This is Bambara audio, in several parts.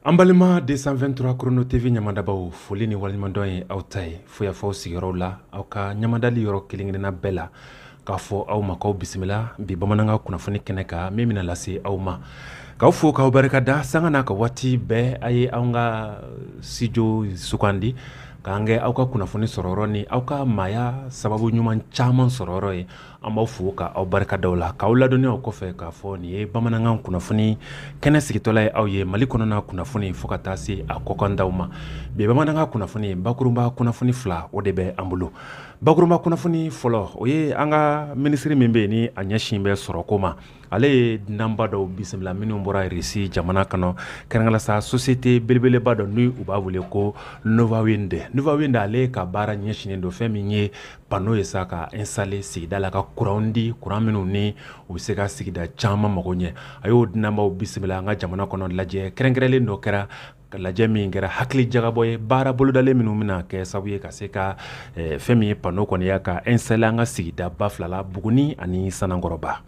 An balima 223 Chrono TV ɲamadabaw, foli ni waleɲumandɔn ye aw ta ye fo y'a fɔ sigiyɔrɔw la, aw ka ɲamadali yɔrɔ kelen-kelenna bɛɛ la, k'a fɔ aw ma k'aw bisimila bi bamanankan kunnafoni kɛnɛ kan min bɛna lase aw ma. K'aw fo k'aw barika da sanga n'a ka waati bɛɛ a ye anw ka studio sugandi k'an kɛ aw ka kunnafoni sɔrɔyɔrɔ ni aw ka maaya sababu ɲuman caman sɔrɔyɔrɔ ye. An b'aw fo ka aw barika da o la, k'aw ladɔnniya o kɔfɛ k'a fɔ nin ye bamanankan kunnafoni kɛnɛ sigitɔla ye aw ye Mali kɔnɔna kunnafoni fo ka taa se a kɔkandaw ma. Bi bamanankan kunnafoni bakurunba kunnafoni fila o de bɛ an bolo. Bakurunba kunnafoni fɔlɔ o ye an ka minisiri min bɛ yen ni a ɲɛsin bɛ sɔrɔko ma, ale ye dunanba dɔw bisimila minnu bɔra Russie jamana kɔnɔ, kɛrɛnkɛrɛnnenya la sa société belebeleba dɔ ni u b'a wele ko Novawind. Novawind ale ka baara ɲɛsinnen don fɛn min ye panneau ye sa ka installer sigida la ka courant di, courant minnu ni u bɛ se ka sigida caman mago ɲɛ. A y'o dunanbaw bisimila an ka jamana kɔnɔ. Lajɛ kɛrɛnkɛrɛnlen dɔ kɛra, lajɛ min kɛra hakili jagabɔ ye baara bolodalen minnu bɛna kɛ sababu ye ka se ka fɛn min ye panneau kɔni ya ka installer an ka sigida ba fila la, Buguni ani Sanankɔrɔba.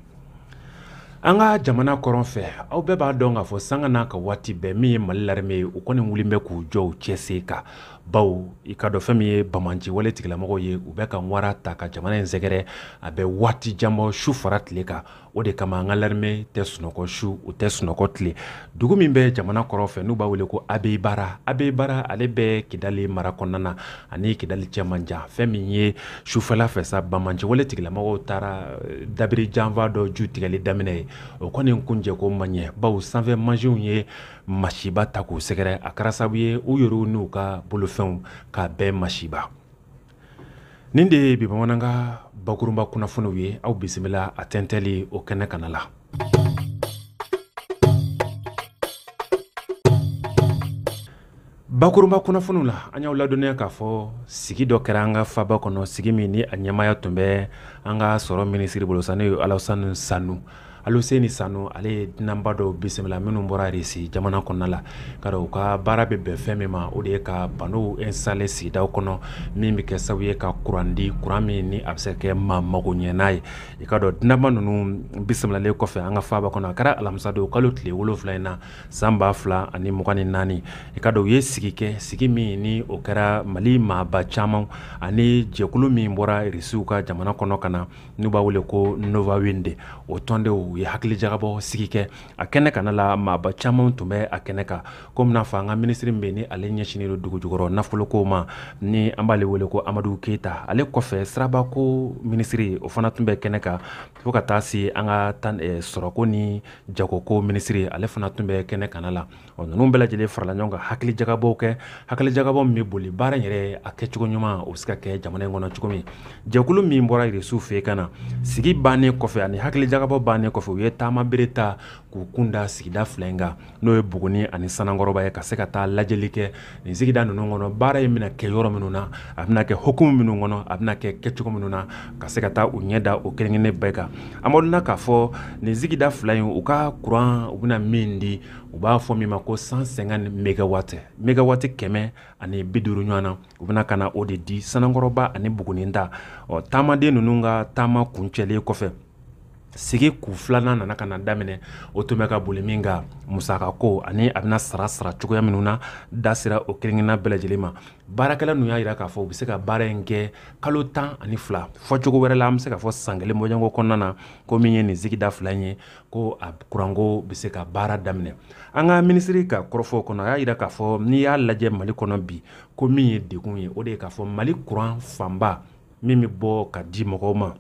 An ka jamana kɔrɔn fɛ, aw bɛɛ b'a dɔn k'a fɔ sanga n'a ka waati bɛɛ min ye Mali l'armée ye, u kɔni wulilen bɛ k'u jɔ u cɛsiri kan, bawo i ka dɔn fɛn min ye banbaanci wale tigilamɔgɔw ye, u bɛ ka wara ta ka jamana in sɛgɛrɛ a bɛ waati jan bɔ su fara tile kan. O de kama an ka l'armée tɛ sunɔgɔ su, u tɛ sunɔgɔ tile. Dugu min bɛ jamana kɔrɔn fɛ n'u b'a wele ko Abeyibara, Abeyibara ale bɛ Kidali mara kɔnɔna na ani Kidali cɛ man jan. Fɛn min ye sufɛla fɛ sa, banbaanci wale tigilamɔgɔw taara dabiri janfa dɔ ju tigɛli daminɛ ye, o kɔni kunjɛ ko man ɲɛ, bawo sanfɛ mansinw ye masiba ta k'u sɛgɛrɛ. A kɛra sababu ye u yɛrɛw n'u ka bolofɛnw k'a bɛɛ masiba. Nin de ye bi bamanankan bakurunba kunnafoniw ye, aw bisimila a tɛntɛli o kɛnɛ kana la. Bakurunba kunnafoniw la, an y'aw ladɔnniya k'a fɔ sigi dɔ kɛra an ka faba kɔnɔ, sigi min ni a ɲɛmaaya tun bɛ an ka sɔrɔ minisiri bolo sa, n'o ye Alasani Sanu. Aluseni Sanu ale ye dunanba dɔw bisimila minnu bɔra Russie jamana kɔnɔna la, ka dɔn u ka baara bɛ bɛn fɛn min ma, o de ye ka panneau installer sigidaw kɔnɔ min bɛ kɛ sababu ye ka courant di, courant min ni a bɛ se ka kɛ maa mago ɲɛ ye. I ka dɔn dunanba ninnu bisimilalen kɔfɛ an ka faba kɔnɔ, a kɛra alamisa don kalo tile 7 in na san 2024. I ka dɔn u ye sigi kɛ, sigi min ni o kɛra Mali maaba caman ani jɛkulu min bɔra Russiw ka jamana kɔnɔ ka na n'u b'a wele ko Novawind, o tɔndenw u ye hakili jagabɔ sigi kɛ a kɛnɛ kana la. Maaba caman tun bɛ a kɛnɛ kan, komi n'a fɔ an ka minisiri min bɛ ni ale ɲɛsinnen don dugu jukɔrɔ nafoloko ma, ni an b'ale wele ko Amadu Keyita. Ale kɔfɛ sirabako minisiri o fana tun bɛ kɛnɛ kan, fo ka taa se an ka tan sɔrɔko ni jagoko minisiri ale fana tun bɛ kɛnɛ kana la. Ɔ ninnu bɛɛ lajɛlen farala ɲɔgɔn kan hakili jagabɔw kɛ, hakili jagabɔ min bɛ boli baara in yɛrɛ a kɛcogo ɲuman o bɛ se ka kɛ jamana in kɔnɔ cogo min. Jɛkulu min bɔra Russiw fɛ yen ka na, sigi bannen kɔfɛ ani hakili jagabɔ bannen kɔfɛ, u ye taama bere ta k'u kun da sigida fila in kan, n'o ye Buguni ani Sanankɔrɔba ye, ka se ka taa lajɛli kɛ nin sigida ninnu kɔnɔ, baara in bɛna kɛ yɔrɔ minnu na, a bɛna kɛ hukumu minnu kɔnɔ, a bɛna kɛ kɛcogo minnu na, ka se ka taa u ɲɛ da o kelen-kelen bɛɛ kan. An b'aw dɔn k'a fɔ nin sigida fila in, u ka courant u bɛna min di, u b'a fɔ min ma ko 150 mégawatt, mégawatt 150 ɲɔgɔn na, u bɛna ka na o de di Sanankɔrɔba ani Buguni ta. Ɔ taamaden ninnu ka taama kuncɛlen kɔfɛ, sigi kun filanan nana ka na daminɛ, o tun bɛ ka boli min kan musakako ani a bɛna sara cogoya minnu na, da sera o kelen-kelenna bɛɛ lajɛlen ma. Baarakɛla ninnu y'a jira k'a fɔ u bɛ se ka baara in kɛ kalo 12, fɔcogo wɛrɛ la an bɛ se k'a fɔ san kelen bɔɲɔgɔnko kɔnɔna na, ko min ye nin sigida fila in ye, ko a kuranko bɛ se ka baara daminɛ. An ka minisiri ka kɔrɔfɔw kɔnɔ, a y'a jira k'a fɔ n'i y'a lajɛ Mali kɔnɔ bi, ko min ye degun ye, o de ye k'a fɔ Mali kuran fanba min bɛ bɔ ka di mɔgɔw ma,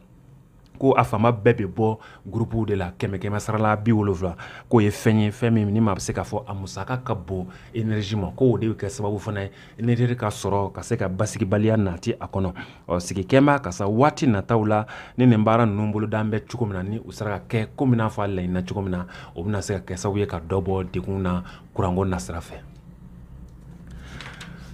ko a fanba bɛɛ bɛ bɔ gurupuw de la, 100 sarala 70, k'o ye fɛn ye, fɛn min ni maa bɛ se k'a fɔ a musaka ka bon énergie ma, ko o de bɛ kɛ sababu fana ye énergie ka sɔrɔ ka se ka basigibaliya nati a kɔnɔ. Ɔ sigi kɛnba ka sa waati nataw la, ni nin baara ninnu boloda bɛ cogo min na, ni u sera ka kɛ komi n'a fɔ a laɲinina cogo min na, o bɛna se ka kɛ sababu ye ka dɔ bɔ degun na kuranko nasira fɛ.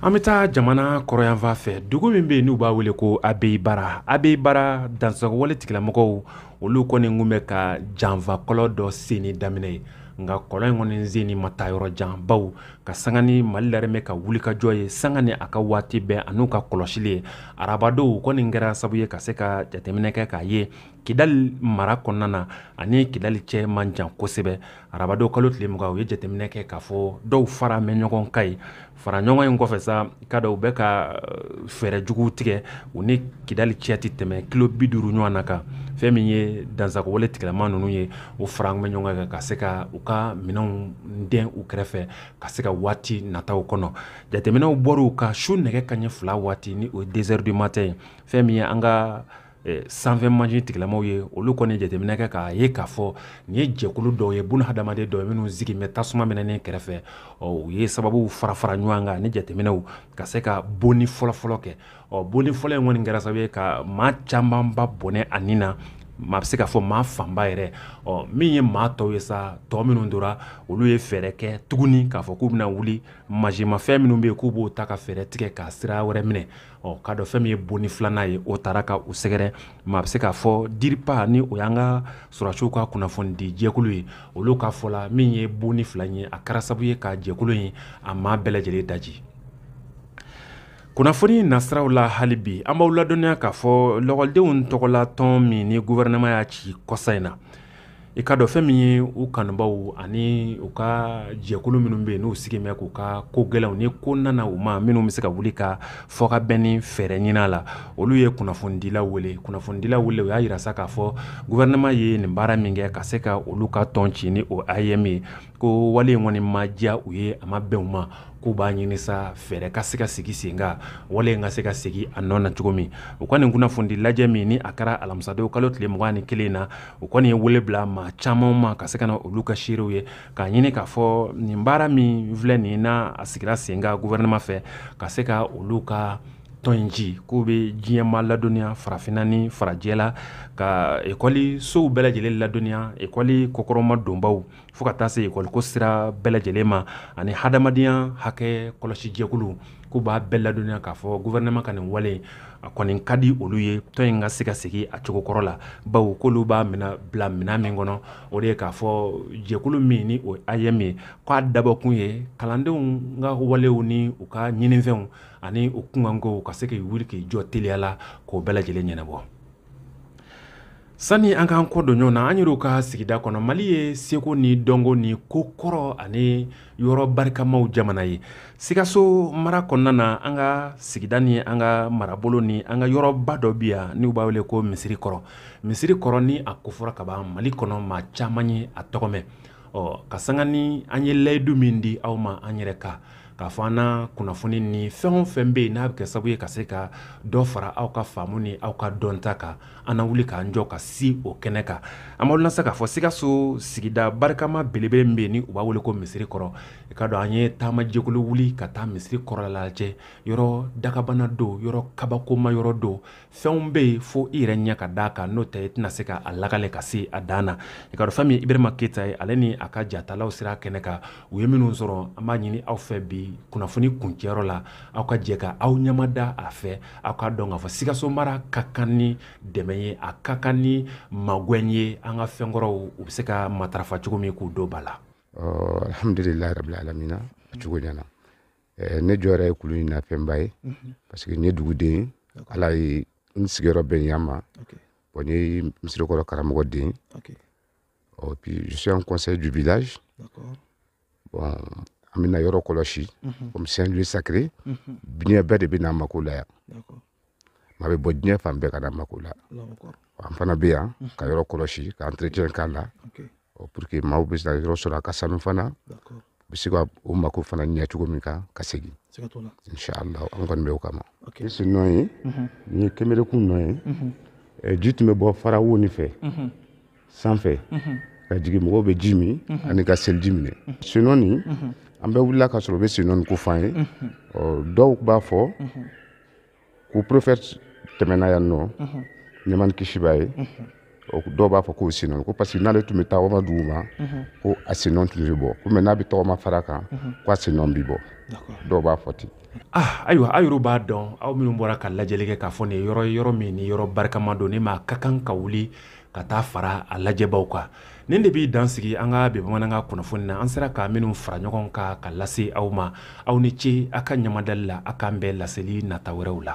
An bɛ taa jamana kɔrɔyanfan fɛ, dugu min bɛ yen n'u b'a wele ko Abeyibara. Abeyibara dansagowale tigilamɔgɔw olu kɔni kun bɛ ka janfakɔlɔ dɔ senni daminɛ ye. Nka kɔlɔn in kɔni sen ni ma taa yɔrɔ jan, baw ka sanga ni Mali l'armée ka wulikajɔ ye sanga ni a ka waati bɛɛ an'u ka kɔlɔsili ye. Arabadon kɔni kɛra sababu ye ka se ka jateminɛ kɛ k'a ye Kidali mara kɔnɔna na ani Kidali cɛ man jan kosɛbɛ. Arabadon kalo tile 20, u ye jateminɛ kɛ k'a fɔ dɔw fara mɛn ɲɔgɔn kan ye. Fara ɲɔgɔn in kɔfɛ sa, ka dɔw bɛ ka fɛɛrɛ juguw tigɛ, u ni Kidali cɛ tɛ tɛmɛ kilo 50 ɲɔgɔn na kan. Fɛn min ye dansagowale tigilama ninnu ye, o fara bɛ ɲɔgɔn kan ka se ka u ka minɛnw dɛn u kɛrɛfɛ ka se ka waati nataw kɔnɔ. Jateminɛw bɔra u ka su nɛgɛ kanɲɛ 2 waati, ni o ye 2 heures du matin ye. Fɛn min ye an ka sanfɛ mansin tigilamaw ye, olu kɔni jateminɛ kɛ k'a ye k'a fɔ nin ye jɛkulu dɔw ye, buna hadamaden dɔw ye minnu sigi bɛ tasuma minɛnen kɛrɛfɛ. Ɔ, u ye sababu fara fara ɲɔgɔn kan ni jateminɛw ka se ka bonni fɔlɔfɔlɔ kɛ. Ɔ, bonni fɔlɔ in kɔni kɛra sababu ye ka maa camanba bɔnɛ a nin na, maa bɛ se k'a fɔ maa fanba yɛrɛ. Ɔ, min ye maa tɔw ye sa, tɔ minnu tora, olu ye fɛɛrɛ kɛ tuguni k'a fɔ k'u bɛna wuli mansinmafɛn minnu bɛ yen k'u b'o ta ka fɛɛrɛ tigɛ ka sira wɛrɛ minɛ. Ɔ, k'a dɔn fɛn min ye bonni filanan ye, o taara ka u sɛgɛrɛ. Maa bɛ se k'a fɔ DIRPA, ni o y'an ka sɔrɔdasiw ka kunnafonidi jɛkulu ye, olu ka fɔ la min ye bonni fila ye, a kɛra sababu ye ka jɛkulu in a maa bɛɛ lajɛlen daji. Kunnafoni nasiraw la hali bi, an b'aw ladɔnniya k'a fɔ lɔgɔlidenw tɔgɔla tɔn min ni gouvernement y'a ci kɔsa in na, i ka dɔn fɛn min ye u kanubaw ani u ka jɛkulu minnu bɛ yen n'u sigi bɛ k'u ka ko gɛlɛnw ni ko nana u ma minnu bɛ se ka wuli ka fɔkabɛn ni fɛɛrɛ ɲini a la, olu ye kunnafonidilaw wele. Kunnafonidilaw wele, u y'a yira sa k'a fɔ gouvernement ye nin baara min kɛ ka se ka olu ka tɔn ci ni o AEEM ye, ko wale in kɔni ma diya u ye, a ma bɛn u ma, k'u b'a ɲini sa fɛɛrɛ ka se ka sigi sen kan, wale in ka se ka segin a nɔ na cogo min. U ka nin kunnafonidi lajɛ min ni a kɛra alamisadon kalo tile 21 na, u kɔni ye wele bila maa caman ma ka se ka na olu ka seerew ye, k'a ɲini k'a fɔ nin baara min filɛ nin n'a a sigira sen kan gouvernement fɛ ka se ka olu ka tɔn in ci, k'u bɛ diɲɛmaa ladɔnniya farafinna ni farajɛ la, ka ekɔli sow bɛɛ lajɛlen ladɔnniya, ekɔli kɔkɔrɔma donbaw fo ka taa se ekɔli ko sira bɛɛ lajɛlen ma, ani hadamadenya hakɛ kɔlɔsi jɛkulu, k'u b'a bɛɛ ladɔnniya k'a fɔ gouvernement ka nin wale a kɔni ka di olu ye, tɔn in ka se ka segin a cogo kɔrɔ la, bawo k'olu b'a bila minɛn min kɔnɔ, o de ye k'a fɔ jɛkulu min ni o AEEM ye, k'a dabɔkun ye kalandenw ka walew ni u ka ɲinifɛnw ani u kunkankow ka se k'i wuli k'i jɔ teliya la k'o bɛɛ lajɛlen ɲɛnabɔ. Sani an k'an kɔ don ɲɔgɔn na, an yɛrɛw ka sigida kɔnɔ, Mali ye seko ni dɔnko ni ko kɔrɔ ani yɔrɔ barikamaw jamana ye. Sikaso mara kɔnɔna na, an ka sigida ni an ka marabolo ni an ka yɔrɔba dɔ bɛ yan n'u b'a wele ko Misiri kɔrɔ. Misiri kɔrɔ ni a kofɔra ka ban Mali kɔnɔ, maa caman ye a tɔgɔ mɛn. Ɔ, ka sanga ni an ye layidu min di aw ma an yɛrɛ kan, k'a fɔ an na kunnafoni ni fɛn o fɛn bɛ yen n'a bɛ kɛ sababu ye ka se ka dɔ fara aw ka faamu ni aw ka dɔnta kan, an na wuli k'an jɔ ka si o kɛnɛ kan. An b'aw lasa k'a fɔ Sikaso sigida barikama belebele min bɛ yen ni u b'a wele ko Misiri kɔrɔ, i ka dɔn an ye taamajɛkulu wuli ka taa Misiri kɔrɔ lajɛ. Yɔrɔ dakabana don, yɔrɔ kabakoma yɔrɔ don, fɛnw bɛ yen fo i yɛrɛ ɲɛ ka d'a kan, n'o tɛ i tɛna se ka a lakale ka se a dan na. I ka dɔn fɛn min ye Ibrahima Keyita ye, ale ni a ka jatalaw sera kɛnɛ kan, u ye minnu sɔrɔ, an b'a ɲini aw fɛ bi kunnafoni kuncɛyɔrɔ la, aw ka jɛ ka aw ɲɛmada a fɛ, aw k'a dɔn k'a fɔ Sikaso mara ka kan ni dɛmɛ ye, a ka kan ni magɛn ye, an ka fɛnkɔrɔw u bɛ se ka matarafa cogo min k'u don ba la. Alhamdulilayi rabil alamina, a cogo ɲɛna. Ne jɔyɔrɔ ye kulu in na fɛnba ye, parce que n ye duguden ye, Ala ye n sigiyɔrɔ bɛn yan ma. Bon, n ye Misiri kɔrɔ karamɔgɔ den. Oh, puis je suis en conseil du village. Bon, an bɛna yɔrɔ kɔlɔsi, comme c'est un lieu sacré, diɲɛ bɛɛ de bɛ n'a mako la yan. Maa bɛ bɔ diɲɛ fan bɛɛ ka na mako la. An fana bɛ yan ka yɔrɔ kɔlɔsi, ka entretien k'a la, pour que maaw bɛ se ka yɔrɔ sɔrɔ a ka sanu fana, u bɛ se ka o mako fana ɲɛ cogo min kan ka segin. Inshallah, an kɔni bɛ o kama. Nin sen nɔ ye, nin ye kemerekun nɔ ye. Ji tun bɛ bɔ farawo nin fɛ sanfɛ ka jigin, mɔgɔw bɛ ji min ani ka seliji minɛ. Senɔ nin, an bɛɛ wulila ka sɔrɔ u bɛ senɔ nin ko f'an ye. Dɔw b'a fɔ ko prophète tɛmɛna yan nɔ, nɛɛma ni kisi b'a ye. Dɔw b'a fɔ k'o senɔ ko parce que n'ale tun bɛ tɔgɔma dugu ma, ko a senɔ tun bɛ bɔ, ko mɛ n'a bɛ tɔgɔma fara kan, ko a senɔ bɛ bɔ. Dɔw b'a fɔ ten. Ayiwa, aw yɛrɛ b'a dɔn, aw minnu bɔra ka lajɛli kɛ k'a fɔ nin yɔrɔ yɔrɔ min ni yɔrɔ barikama don, ni maa ka kan ka wuli ka taa fara a lajɛbaw kan. Nin de b'i dan sigi an ka bi bamanankan kunnafoni na, an sera ka minnu fara ɲɔgɔn kan ka lase aw ma. Aw ni ce a ka ɲamadali la. A k'an bɛn laseli nata wɛrɛw la.